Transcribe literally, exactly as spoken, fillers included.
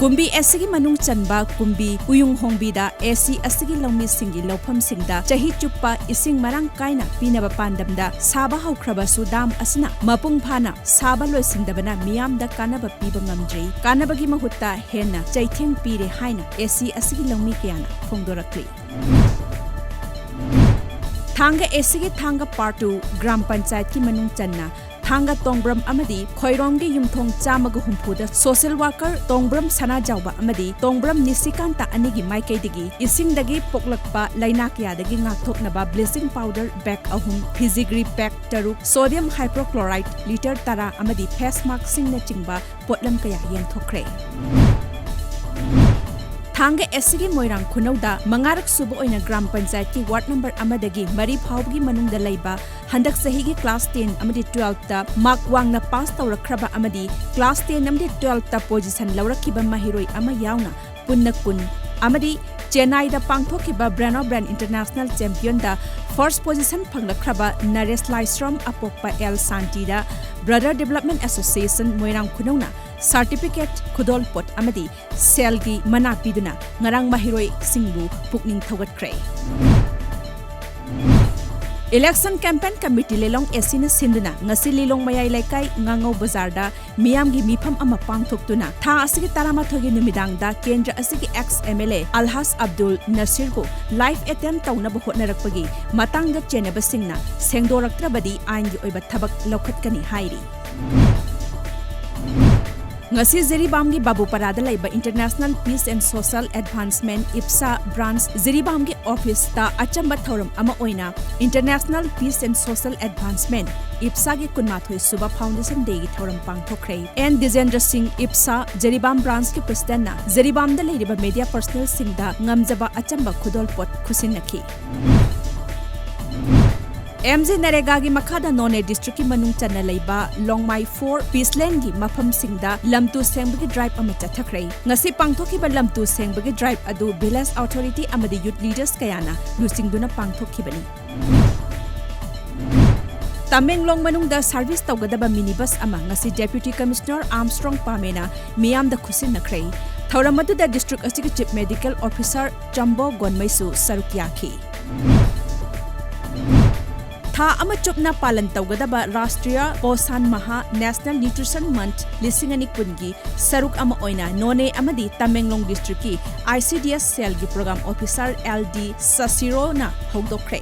ꯀꯨꯝꯕꯤ ꯑꯦꯁꯤꯒꯤ ꯃꯅꯨꯡ ꯆꯟꯕ ꯀꯨꯝꯕꯤ ꯎꯌꯨꯡ ꯍꯣꯡꯕꯤꯗ ꯑꯦꯁꯤ ꯑꯁꯤꯒꯤ ꯂꯧꯃꯤꯁꯤꯡꯒꯤ ꯂꯧꯐꯝꯁꯤꯡꯗ ꯆꯍꯤ ꯆꯨꯞꯄ ꯏꯁꯤꯡ ꯃꯔꯥꯡ ꯀꯥꯏꯅ ꯄꯤꯅꯕ ꯄꯥꯟꯗꯝꯗ ꯁꯥꯕ ꯍꯧꯈ꯭ꯔꯕꯁꯨ, ꯗꯥꯝ ꯑꯁꯤꯅ ꯃꯄꯨꯡ ꯐꯥꯅ ꯁꯥꯕ ꯂꯣꯏꯁꯤꯟꯗꯕꯅ ꯃꯤꯌꯥꯝꯗ ꯀꯥꯟꯅꯕ ꯄꯤꯕ ꯉꯝꯗ꯭ꯔꯤ꯫ ꯀꯥꯟꯅꯕꯒꯤ ꯃꯍꯨꯠꯇ ꯍꯦꯟꯅ ꯆꯩꯊꯦꯡ ꯄꯤꯔꯦ ꯍꯥꯏꯅ ꯑꯦꯁꯤ ꯑꯁꯤꯒꯤ ꯂꯧꯃꯤ ꯀꯌꯥꯅ ꯐꯣꯡꯗꯣꯔꯛꯂꯤ꯫ ꯊꯥꯡꯒ ꯑꯦꯁꯤꯒꯤ ꯊꯥꯡꯒ ꯄꯥꯔꯠ ꯇꯨ ꯒ꯭ꯔꯥꯝ ꯄꯟꯆꯥꯌꯠꯀꯤ ꯃꯅꯨꯡ ꯆꯟꯅ ꯊꯥꯡꯒ ꯇꯣꯡꯕ꯭ꯔꯝ ꯑꯃꯗꯤ ꯈꯣꯏꯔꯣꯝꯒꯤ ꯌꯨꯝꯊꯣꯡ ꯆꯥꯝꯃꯒ ꯍꯨꯝꯐꯨꯗ ꯁꯣꯁꯦꯜ ꯋꯥꯔꯀꯔ ꯇꯣꯡꯕ꯭ꯔꯝ ꯁꯅꯥꯖꯥꯎꯕ ꯑꯃꯗꯤ ꯇꯣꯡꯕ꯭ꯔꯝ ꯅꯤꯁꯤꯀꯥꯟꯇ ꯑꯅꯤꯒꯤ ꯃꯥꯏꯀꯩꯗꯒꯤ ꯏꯁꯤꯡꯗꯒꯤ ꯄꯣꯛꯂꯛꯄ ꯂꯥꯏꯅꯥ ꯀꯌꯥꯗꯒꯤ ꯉꯥꯛꯊꯣꯛꯅꯕ ꯕ꯭ꯂꯤꯆꯤꯡ ꯄꯥꯎꯗꯔ ꯕꯦꯒ ꯑꯍꯨꯝ, ꯐꯤꯖꯤꯒ꯭ꯔꯤ ꯄꯦꯛ ꯇꯔꯨꯛ, ꯁꯣꯗꯤꯌꯝ ꯍꯥꯏꯄ꯭ꯔꯣꯀ꯭ꯂꯣꯔꯥꯏꯗ ꯂꯤꯇꯔ ꯇꯔꯥ ꯑꯃꯗꯤ ꯐꯦꯁ ꯃꯥꯛꯁꯤꯡꯅꯆꯤꯡꯕ ꯄꯣꯠꯂꯝ ꯀꯌꯥ ꯌꯦꯟꯊꯣꯛꯈ꯭ꯔꯦ꯫ ꯊꯥꯡꯒ ꯑꯦꯁꯤꯒꯤ ꯃꯣꯏꯔꯥꯡ ꯈꯨꯅꯧꯗ ꯃꯉꯥꯔꯛ ꯁꯨꯕ ꯑꯣꯏꯅ ꯒ꯭ꯔꯥꯝ ꯄꯟꯆꯥꯌꯠꯀꯤ ꯋꯥꯔꯗ ꯅꯝꯕꯔ ꯑꯃꯗꯒꯤ ꯃꯔꯤ ꯐꯥꯎꯕꯒꯤ ꯃꯅꯨꯡꯗ ꯂꯩꯕ ꯍꯟꯗꯛ ꯆꯍꯤꯒꯤ ꯀ꯭ꯂꯥꯁ ꯇꯦꯟ ꯑꯃꯗꯤ ꯇꯨꯋꯦꯜꯐꯇ ꯃꯥꯔꯛ ꯋꯥꯡꯅ ꯄꯥꯁ ꯇꯧꯔꯛꯈ꯭ꯔꯕ ꯑꯃꯗꯤ ꯀ꯭ꯂꯥꯁ ꯇꯦꯟ ꯑꯃꯗꯤ ꯇꯨꯋꯦꯜꯐꯇ ꯄꯣꯖꯤꯁꯟ ꯂꯧꯔꯛꯈꯤꯕ ꯃꯍꯩꯔꯣꯏ ꯑꯃ ꯌꯥꯎꯅ ꯄꯨꯟꯅ ꯀꯨꯟ ꯑꯃꯗꯤ ꯆꯦꯟꯅꯥꯏꯗ ꯄꯥꯡꯊꯣꯛꯈꯤꯕ ꯕ꯭ꯔꯦꯟ ꯑꯣꯐ ꯕ꯭ꯔꯦꯟ ꯏꯟꯇꯔꯅꯦꯁꯅꯦꯜ ꯆꯦꯝꯄꯤꯌꯟꯗ ꯐꯥꯔꯁ ꯄꯣꯖꯤꯁꯟ ꯐꯪꯂꯛꯈ꯭ꯔꯕ ꯅꯔꯦꯁ ꯂꯥꯏꯁ꯭ꯔꯝ ꯑꯄꯣꯛꯄ ꯑꯦꯜ ꯁꯥꯟꯇꯤꯗ ꯕ꯭ꯔꯗꯔ ꯗꯤꯕꯦꯂꯞꯃꯦꯟ ꯑꯦꯁꯣꯁꯤꯌꯦꯁꯟ ꯃꯣꯏꯔꯥꯡ ꯈꯨꯅꯧꯅ ꯁꯥꯔꯇꯤꯐꯤꯀꯦꯠ, ꯈꯨꯗꯣꯜꯄꯣꯠ ꯑꯃꯗꯤ ꯁꯦꯜꯒꯤ ꯃꯅꯥ ꯄꯤꯗꯨꯅ ꯉꯔꯥꯡ ꯃꯍꯩꯔꯣꯏꯁꯤꯡꯕꯨ ꯄꯨꯛꯅꯤꯡ ꯊꯧꯒꯠꯈ꯭ꯔꯦ꯫ ꯏꯂꯦꯛꯁꯟ ꯀꯦꯝꯄꯦꯟ ꯀꯃꯤꯇꯤ ꯂꯤꯂꯣꯡ ꯑꯦꯁꯤꯅ ꯁꯤꯟꯗꯨꯅ ꯉꯁꯤ ꯂꯤꯂꯣꯡ ꯃꯌꯥꯏ ꯂꯩꯀꯥꯏ ꯉꯥꯉꯧ ꯕꯖꯥꯔꯗ ꯃꯤꯌꯥꯝꯒꯤ ꯃꯤꯐꯝ ꯑꯃ ꯄꯥꯡꯊꯣꯛꯇꯨꯅ ꯊꯥ ꯑꯁꯤꯒꯤ ꯇꯔꯥꯃꯥꯊꯣꯏꯒꯤ ꯅꯨꯃꯤꯗꯥꯡꯗ ꯀꯦꯟꯗ꯭ꯔ ꯑꯁꯤꯒꯤ ex M L A Alhaj Abdul ꯅꯁꯤꯔꯕꯨ ꯂꯥꯏꯐ ꯑꯦꯇꯦꯝꯞ ꯇꯧꯅꯕ ꯍꯣꯠꯅꯔꯛꯄꯒꯤ ꯃꯇꯥꯡꯗ ꯆꯦꯟꯅꯕꯁꯤꯡꯅ ꯁꯦꯡꯗꯣꯔꯛꯇ꯭ꯔꯕꯗꯤ ꯑꯥꯏꯟꯒꯤ ꯑꯣꯏꯕ ꯊꯕꯛ ꯂꯧꯈꯠꯀꯅꯤ ꯍꯥꯏꯔꯤ꯫ ꯉꯁꯤ ꯖꯤꯔꯤꯕꯥꯝꯒꯤ ꯕꯥꯕꯨꯄꯥꯔꯥꯗ ꯂꯩꯕ International Peace and Social Advancement, IPSA, branch ꯖꯤꯔꯤꯕꯥꯝꯒꯤ ꯑꯣꯐꯤꯁꯇ ꯑꯆꯝꯕ ꯊꯧꯔꯝ ꯑꯃ ꯑꯣꯏꯅ International Peace and Social Advancement, ꯏꯞꯁꯥꯒꯤ ꯀꯨꯟꯃꯥꯊꯣꯏ ꯁꯨꯕ ꯐꯥꯎꯟꯗꯦꯁꯟ ꯗꯦꯒꯤ ꯊꯧꯔꯝ ꯄꯥꯡꯊꯣꯛꯈ꯭ꯔꯦ꯫ ꯑꯦꯟ ꯗꯤꯖꯦꯟꯗ꯭ꯔ ꯁꯤꯡ, ꯏꯞꯁꯥ ꯖꯤꯔꯤꯕꯥꯝ ꯕ꯭ꯔꯥꯟꯆꯀꯤ ꯄ꯭ꯔꯁꯤꯗꯦꯟꯠꯅ ꯖꯤꯔꯤꯕꯥꯝꯗ ꯂꯩꯔꯤꯕ ꯃꯤꯗꯤꯌꯥ ꯄꯔꯁꯅꯦꯜꯁꯤꯡꯗ ꯉꯝꯖꯕ ꯑꯆꯝꯕ ꯈꯨꯗꯣꯜꯄꯣꯠ ꯈꯨꯠꯁꯤꯟꯅꯈꯤ꯫ ꯑꯦꯝ ꯖꯤ ꯅꯔꯦꯒꯥꯒꯤ ꯃꯈꯥꯗ ꯅꯣꯅꯦ ꯗꯤꯁꯇ꯭ꯔꯤꯛꯀꯤ ꯃꯅꯨꯡ ꯆꯟꯅ ꯂꯩꯕ ꯂꯣꯡꯃꯥꯏ ꯐꯣꯔ ꯄꯤꯁꯂꯦꯟꯒꯤ ꯃꯐꯝꯁꯤꯡꯗ ꯂꯝꯇꯨ ꯁꯦꯡꯕꯒꯤ ꯗ꯭ꯔꯥꯏꯚ ꯑꯃ ꯆꯠꯊꯈ꯭ꯔꯦ꯫ ꯉꯁꯤ ꯄꯥꯡꯊꯣꯛꯈꯤꯕ ꯂꯝꯇꯨ ꯁꯦꯡꯕꯒꯤ ꯗ꯭ꯔꯥꯏꯚ ꯑꯗꯨ ꯚꯤꯂꯦꯖ ꯑꯣꯊꯣꯔꯤꯇꯤ ꯑꯃꯗꯤ ꯌꯨꯊ ꯂꯤꯗꯔꯁ ꯀꯌꯥꯅ ꯂꯨꯆꯤꯡꯗꯨꯅ ꯄꯥꯡꯊꯣꯛꯈꯤꯕꯅꯤ꯫ ꯇꯃꯦꯡꯂꯣꯡ ꯃꯅꯨꯡꯗ ꯁꯔꯚꯤꯁ ꯇꯧꯒꯗꯕ ꯃꯤꯅꯤ ꯕꯁ ꯑꯃ ꯉꯁꯤ ꯗꯦꯄ꯭ꯌꯨꯇꯤ ꯀꯃꯤꯁꯅꯔ ꯑꯥꯔꯝꯁꯇ꯭ꯔꯣꯡ ꯄꯥꯃꯦꯅ ꯃꯤꯌꯥꯝꯗ ꯈꯨꯠꯁꯤꯟꯅꯈ꯭ꯔꯦ꯫ ꯊꯧꯔꯝ ꯑꯗꯨꯗ ꯗꯤꯁꯇ꯭ꯔꯤꯛ ꯑꯁꯤꯒꯤ ꯆꯤꯐ ꯃꯦꯗꯤꯀꯦꯜ ꯑꯣꯐꯤꯁꯥꯔ ꯆꯝꯕꯣ ꯒꯣꯟꯃꯩꯁꯨ ꯁꯔꯨꯛ ꯌꯥꯈꯤ꯫ ꯊꯥ ꯑꯃ ꯆꯨꯞꯅ ꯄꯥꯂꯟ ꯇꯧꯒꯗꯕ Rashtriya Poshan Maah national nutrition month ꯂꯤꯁꯤꯡ ꯑꯅꯤ ꯀꯨꯟꯒꯤ ꯁꯔꯨꯛ ꯑꯃ ꯑꯣꯏꯅ ꯅꯣꯅꯦ ꯑꯃꯗꯤ ꯇꯃꯦꯡꯂꯣꯡ ꯗꯤꯁꯇ꯭ꯔꯤꯛꯀꯤ ꯑꯥꯏ ꯁꯤ ꯗꯤ ꯑꯦꯁ ꯁꯦꯜꯒꯤ ꯄ꯭ꯔꯣꯒ꯭ꯔꯥꯝ ꯑꯣꯐꯤꯁꯥꯔ ꯑꯦꯜ ꯗꯤ ꯁꯁꯤꯔꯣꯅ ꯍꯧꯗꯣꯛꯈ꯭ꯔꯦ꯫